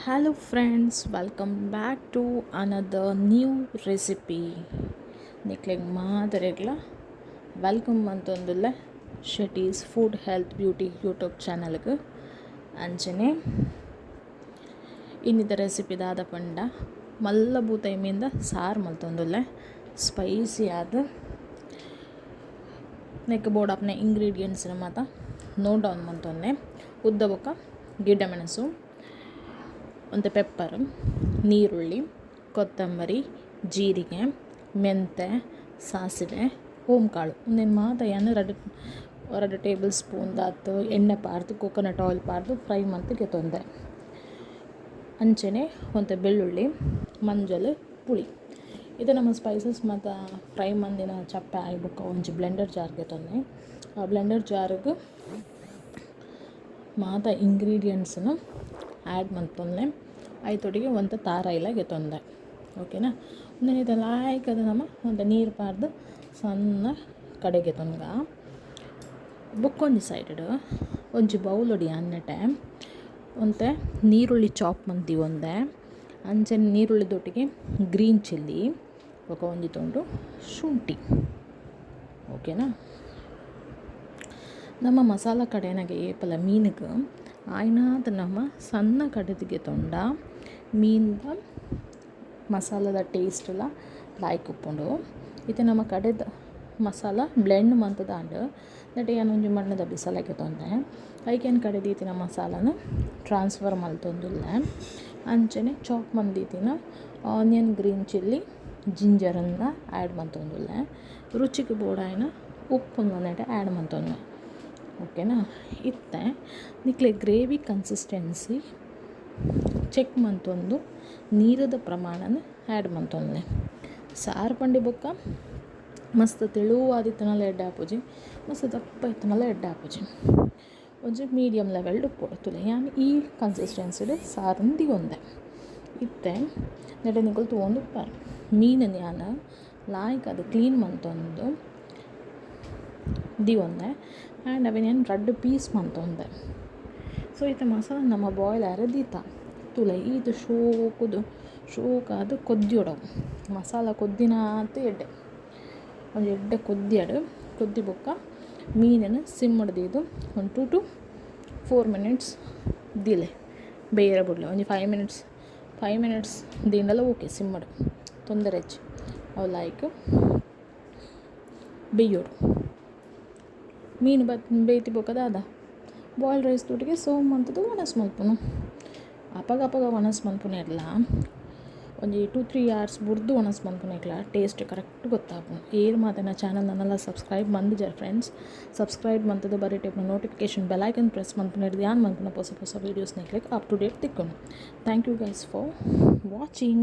Hello friends, welcome back to another new recipe. ನಿಕ್ಲೆಗ್ ಮಾತೆರೆಗ್ಲ welcome ಮಂತೊಂದುಲ್ಲೆ Shetty's food health beauty YouTube ಚಾನಲ್ಗೆ. ಅಂಚನೆ ಇನ್ನಿತ recipe ದಾದ ಪಂಡ, ಮಲ್ಲ ಬೂತಾಯಿ ಮೀನ್ದ ಸಾರು ಮಲ್ತೊಂದುಲ್ಲೆ ಸ್ಪೈಸಿ ಆದ್. ನೆಕ್ ಬೋಡಾಪುನ ಇಂಗ್ರೀಡಿಯೆಂಟ್ಸ್ ಮಾತ ನೋಟ್ ಡೌನ್ ಮಂತೊನ್ನೆ. ಉದ್ದ ಬೊಕ್ಕ ಗಿಡ್ಡ ಮೆಣಸು, ಒಂತೆ ಪೆಪ್ಪರ್, ನೀರುಳ್ಳಿ, ಕೊತ್ತಂಬರಿ, ಜೀರಿಗೆ, ಮೆಂತೆ, ಸಾಸಿವೆ, ಓಂಕಾಳು. ಉಂದೆನ್ ಮಾತ ಯಾನ್ ರಡ್ಡ್ ರಡ್ಡ್ ಟೇಬಲ್ ಸ್ಪೂನ್ ದಾತ್ ಎಣ್ಣೆ ಪಾಡ್ದ್, ಕೊಕೊನಟ್ ಆಯಿಲ್ ಪಾಡ್ದ್ ಫ್ರೈ ಮಂತ್ ಗೆತೊಂದೆ. ಅಂಚನೆ ಒಂತೆ ಬೆಳ್ಳುಳ್ಳಿ, ಮಂಜಲ್, ಪುಳಿ. ಇತ್ತೆ ನಮ ಸ್ಪೈಸಸ್ ಮಾತ ಫ್ರೈ ಮಂದಿನ ಚಪ್ಪೆ ಆಯಿ ಬೊಕ್ಕ ಒಂಜಿ ಬ್ಲೆಂಡರ್ ಜಾರ್ ಗೆತೊನ್ನೆ. ಆ ಬ್ಲೆಂಡರ್ ಜಾರ್ಗ್ ಮಾತ ಇಂಗ್ರೀಡಿಯೆಂಟ್ಸ್ನ್ ಆ್ಯಡ್ ಮಂತೊನ್ಲೆ. ಐತೊಟ್ಟಿಗೆ ಒಂತೆ ತಾರಾಯಿಲ ಗೆತೊಂದೆ, ಓಕೆನಾ? ಉಂದೆನ್ ಇತ್ತೆ ಲಾಯ್ಕದ ನಮ ಒಂತೆ ನೀರು ಪಾಡ್ದ್ ಸಣ್ಣ ಕಡೆಗೆ ಗೆತೊನ್ಗ. ಬೊಕ್ಕೊಂಜಿ ಸೈಡ್ಡ್ ಒಂಜಿ ಬೌಲುಡು ಯಾನ್ ಒಂತೆ ನೀರುಳ್ಳಿ ಚಾಪ್ ಮಂತ್ ದೀವೊಂದೆ. ಅಂಚನೆ ನೀರುಳ್ಳಿದೊಟ್ಟಿಗೆ ಗ್ರೀನ್ ಚಿಲ್ಲಿ ಬೊಕ ಒಂಜಿ ತುಂಡು ಶುಂಠಿ, ಓಕೆನಾ? ನಮ್ಮ ಮಸಾಲ ಕಡೆನಗ ಏಪಲ ಮೀನುಗ್ ಆಯಿನಾತ್ ನಮ ಸಣ್ಣ ಕಡೆದ್ ಗೆತೊಂಡ ಮೀನ್ದ ಮಸಾಲದ ಟೇಸ್ಟ್ಲ ಲಾಯ್ಕ್ ಉಪ್ಪುಂಡು. ಇತ್ತೆ ನಮ ಕಡೆದ್ ಮಸಾಲ ಬ್ಲೆಂಡ್ ಮಂತ್‌ದಾಂಡ್. ನೆಟೆ ಯಾನ್ ಒಂಜಿ ಮಣ್ಣುದ ಬಿಸಲೆ ಗೆತೊಂದೆ. ಐಕ್ ಯಾನ್ ಕಡೆ ದೀತಿನ ಮಸಾಲನ್ ಟ್ರಾನ್ಸ್ಫರ್ ಮಲ್ತೊಂದುಲ್ಲೆ. ಅಂಚನೆ ಚಾಪ್ ಮಂತ್ ದೀತಿನ ಆನಿಯನ್, ಗ್ರೀನ್ ಚಿಲ್ಲಿ, ಜಿಂಜರ್‌ನ್ಲ ಆ್ಯಡ್ ಮಂತೊಂದುಲ್ಲೆ. ರುಚಿಗ್ ಬೋಡಾಯಿನ ಉಪ್ಪುನು ನೆಟೆ ಆ್ಯಡ್ ಮಂತೊನ್ವೆ, ಓಕೆನಾ? ಇತ್ತೆ ನಿಕ್ಲೆ ಗ್ರೇವಿ ಕನ್ಸಿಸ್ಟೆನ್ಸಿ ಚೆಕ್ ಮಂತೊಂದು ನೀರದ ಪ್ರಮಾಣನ್ ಆ್ಯಡ್ ಮಂತೊನ್ಲೆ. ಸಾರು ಪಂಡಿ ಬೊಕ್ಕ ಮಸ್ತ್ ತೆಳುವಾದಿತ್ತುಂಡಲ ಎಡ್ಡೆ ಆಪುಜಿ, ಮಸ್ತ್ ದಪ್ಪ ಇತ್ತುಂಡಲ ಎಡ್ಡೆ ಆಪುಜಿ. ಒಂಜಿ ಮೀಡಿಯಮ್ ಲೆವೆಲ್ಡ್ ಉಪ್ಪೊಡು. ತೂಲೆ, ಯಾನ್ ಈ ಕನ್ಸಿಸ್ಟೆನ್ಸಿಡ್ ಸಾರುನ್ ದೀವೊಂದೆ. ಇತ್ತೆ ನೆಟೆ ನಿಕುಲು ತೂವೊಂದುಪ್ಪರ್, ಮೀನುನ್ ಯಾನ್ ಲಾಯ್ಕ್ ಕ್ಲೀನ್ ಮಂತೊಂದು ದೀವೊಂದೆ ಆ್ಯಂಡ್ ಅವೆನ್ ಯಾನ್ ರಡ್ಡ್ ಪೀಸ್ ಮಂತೊಂದೆ. ಸೊ ಇತ್ತೆ ಮಸಾಲ ನಮ ಬಾಯ್ಲ್ ಆಯೆರೆ ದೀತ. ತೂಲೆ, ಈತ್ ಶೋಕುದು ಶೋಕಾದ್ ಕೊದ್ಯೊಡು. ಮಸಾಲ ಕೊದ್ದಿನಾತ್ ಎಡ್ಡೆ. ಒಂಜಿ ಎಡ್ಡೆ ಕೊದ್ಯಡ್. ಕೊದ್ದಿ ಬೊಕ್ಕ ಮೀನುನ್ ಸಿಮ್ಮಡ್ ದೀದ್ ಒಂದು 2 ಟು 4 ಮಿನಿಟ್ಸ್ ದೀಲೆ, ಬೇಯರೆ ಬುಡ್ಲೆ. ಒಂಜಿ 5 ಮಿನಿಟ್ಸ್, 5 ಮಿನಿಟ್ಸ್ ದೀಂಡಲ ಓಕೆ. ಸಿಮ್ಮಡ್ ತೊಂದರೆ ಇಜ್ಜಿ. ಅವು ಲಾಯ್ಕ್ ಬೇಯೋಡು. ಮೀನು ಬತ್ ಬೇಯ್ತಿ ಬೊಕ್ಕ ದಾದ, ಬಾಯ್ಲ್ಡ್ ರೈಸ್ ದೊಟ್ಟಿಗೆ ಸರ್ವ್ ಮಂತುದು ವನಸ್ ಮಲ್ಪುನು. ಅಪಗ ಅಪಗ ವನಸ್ ಮನ್ಪುನೆರ್ಲ ಒಂಜಿ 2-3 ಅವರ್ಸ್ ಬುಡ್ದು ವನಸ್ ಮನ್ಪುನೆಕ್ಲ ಟೇಸ್ಟ್ ಕರೆಕ್ಟ್ ಗೊತ್ತಾಪುಂಡು. ಏರ್ ಮಾತ ಎನ್ನ ಚಾನಲ್ ನನಲ ಸಬ್ಸ್ಕ್ರೈಬ್ ಮಂದಿಜರ್ ಫ್ರೆಂಡ್ಸ್, ಸಬ್ಸ್ಕ್ರೈಬ್ ಮಂತುದು ಬರಿಟೆ ನೋಟಿಫಿಕೇಶನ್ ಬೆಲ್ ಐಕನ್ ಪ್ರೆಸ್ ಮನ್ಪುನೆರ್ದ್ ಯಾನ್ ಮನ್ಪುನ ಪೊಸ ಪೊಸ ವೀಡಿಯೋಸ್ ನಿಕ್ಲೆಗ್ ಅಪ್ ಟು ಡೇಟ್ ತಿಕ್ಕುಂಡು. Thank you guys for watching.